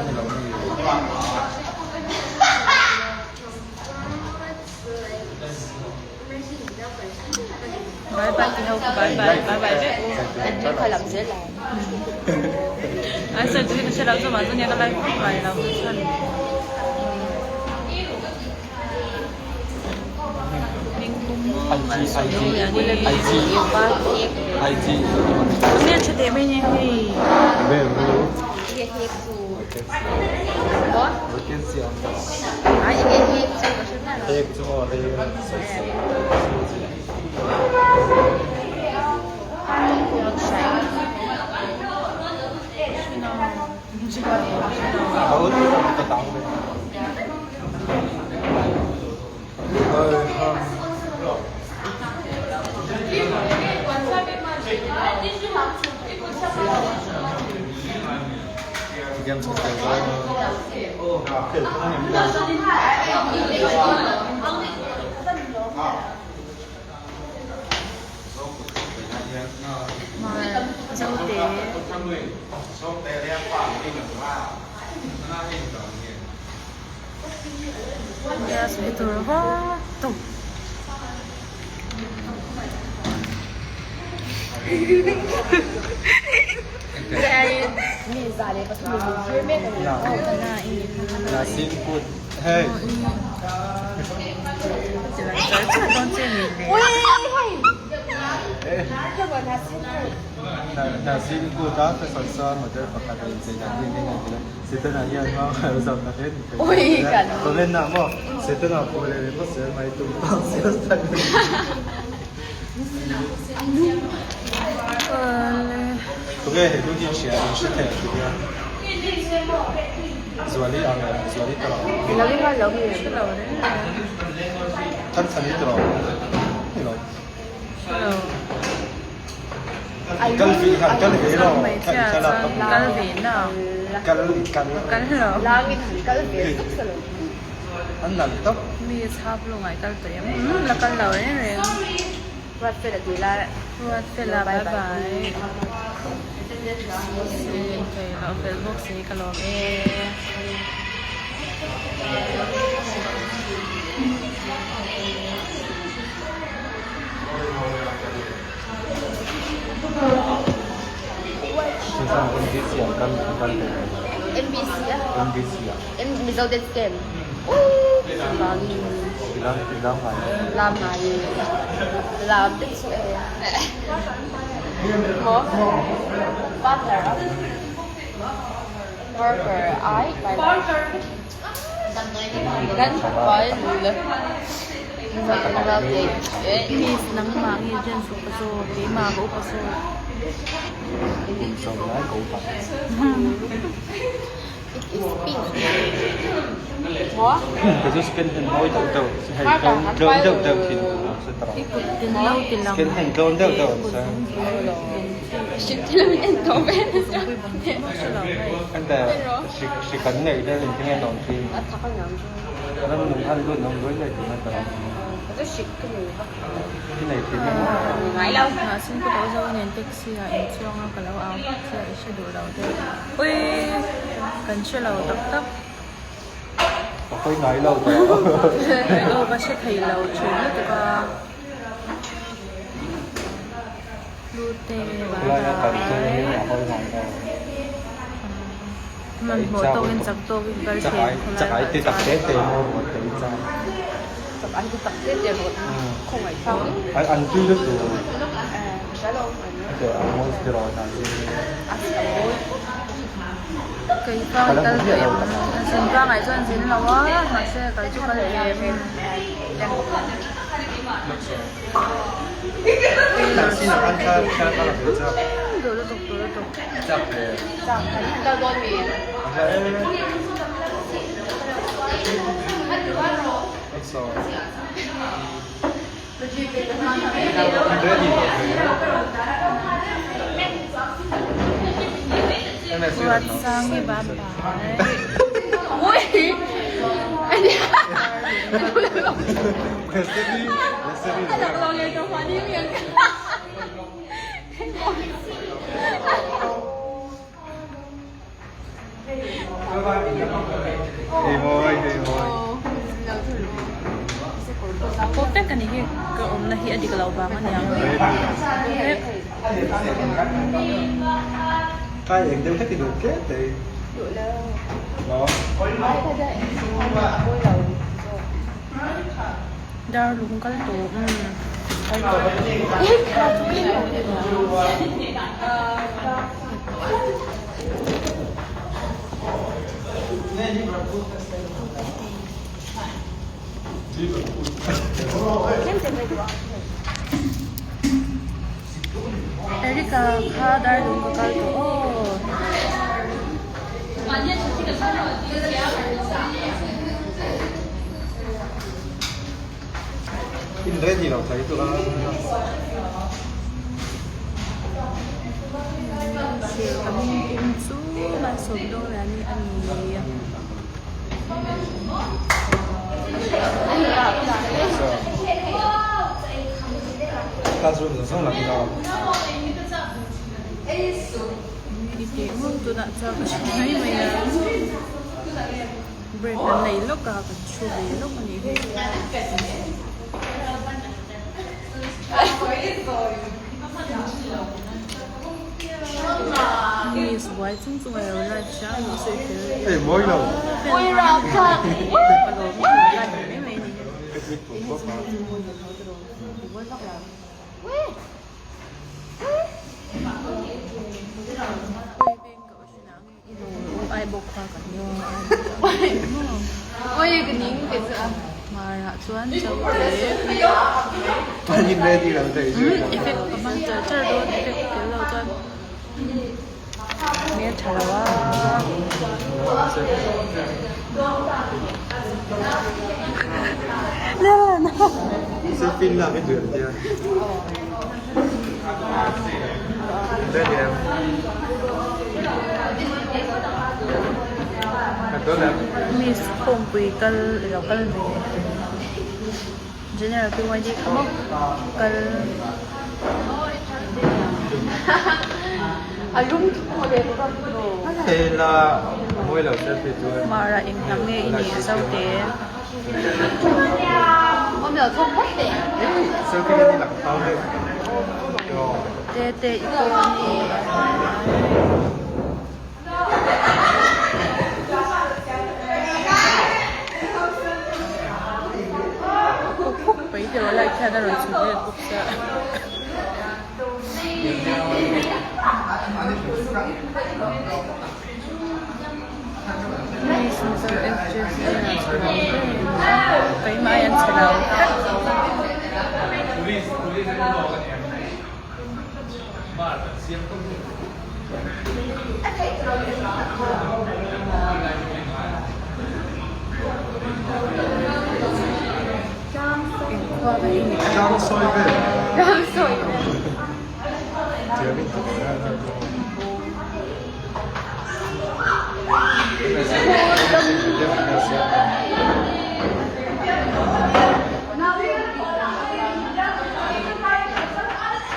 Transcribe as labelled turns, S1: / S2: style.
S1: ni lo mi.
S2: Bye bye ti ho ka bye bye bye bye vek u.
S3: An hmel kha lam zel ang.
S2: An sawi chu ka hre lo chu mah chu nia ka live vak ngai lo chhan. Nia sawi tur vak tawp.
S1: Setana hian hma a zam na hle ni thei. Comment ah maw Setana pawh leh ringawt zel mai tum tak zel tak a ni. Tunge he nu hi hria in hre thei ang tia. Zuali ang em Zuali tawh ang. Thanthani tawh ang ni lo. Kal ve han kal ve lo kal kal a
S2: Kal ve na.
S1: Kal kal
S2: Kal lo.
S3: Langin han kal ve tuk sa lo.
S1: An nal tawp.
S2: Mi chhap lo ngai kal tawh em. La kal lo reng reng.
S3: Ruat fela ti la.
S2: Ruat fela bye bye. Si thei lo fel bawk si ka lawm e.
S3: MBC a M Mizo dance camp lam ngai lam te chu e mo partner a worker ai kan pai le
S2: Miss nangmah nge Jen suh ka chu keimah ka upa saw. I kut tin lo ti lang teh kut zungzung Mahse ka tawh zo nen taxi ah inchuang a ka lo au vak che a i hre duh lo deuh ui kan hre lo tak tak aw ka hre thei lo thin lutuk a hlute bye bye. Hmanhmawh tawkin chak tawkin kal thin khawlai kal Kei pa kal ve em zin pangai chuan zin lo a mahse kal chu kal ve em. Duh lutuk duh lutuk. Ruatsangi bye bye.
S1: Hei mawi, hei mawi.
S2: A pawp vek a ni hi, ka awmna hi a dik loh vang a niang. Vek.
S1: Kai eng deuh hlek i duh tlem thei.
S3: Duh lo.
S1: Maw?
S2: Dar lung kal tawh umm.
S1: Kal tawh.
S2: Erica kha dar lung ka kal tawh aw.
S1: In ready lo thei tur a.
S2: Ka hming pum chu Malsawmdawngriani a ni.
S1: Classroom zawng zawng lang ila.
S2: I tih ngun tunah chuan ka hre mai mai a. Break an nei lawk a, kan thu ve lawk a nih hi. Miss buai chung chung a lo live hram a sawi fel
S1: Hei mawi lo.
S2: Ka lawm i live mai mai a ni hi. Marah chuan chote effect ka hmang char char dawn effect tel lo chuan hmel tha lo a. Miss khawmpui kal i lo kal ve General PYD kha maw kal Mara eng hnam nge i nih Zote. Tete i pawh a ni. Khuk khuk mai tih lai khian a rawn chhun let bawk sia. Keimah hi an chhe lo tlat. Inkhua ka hi ni.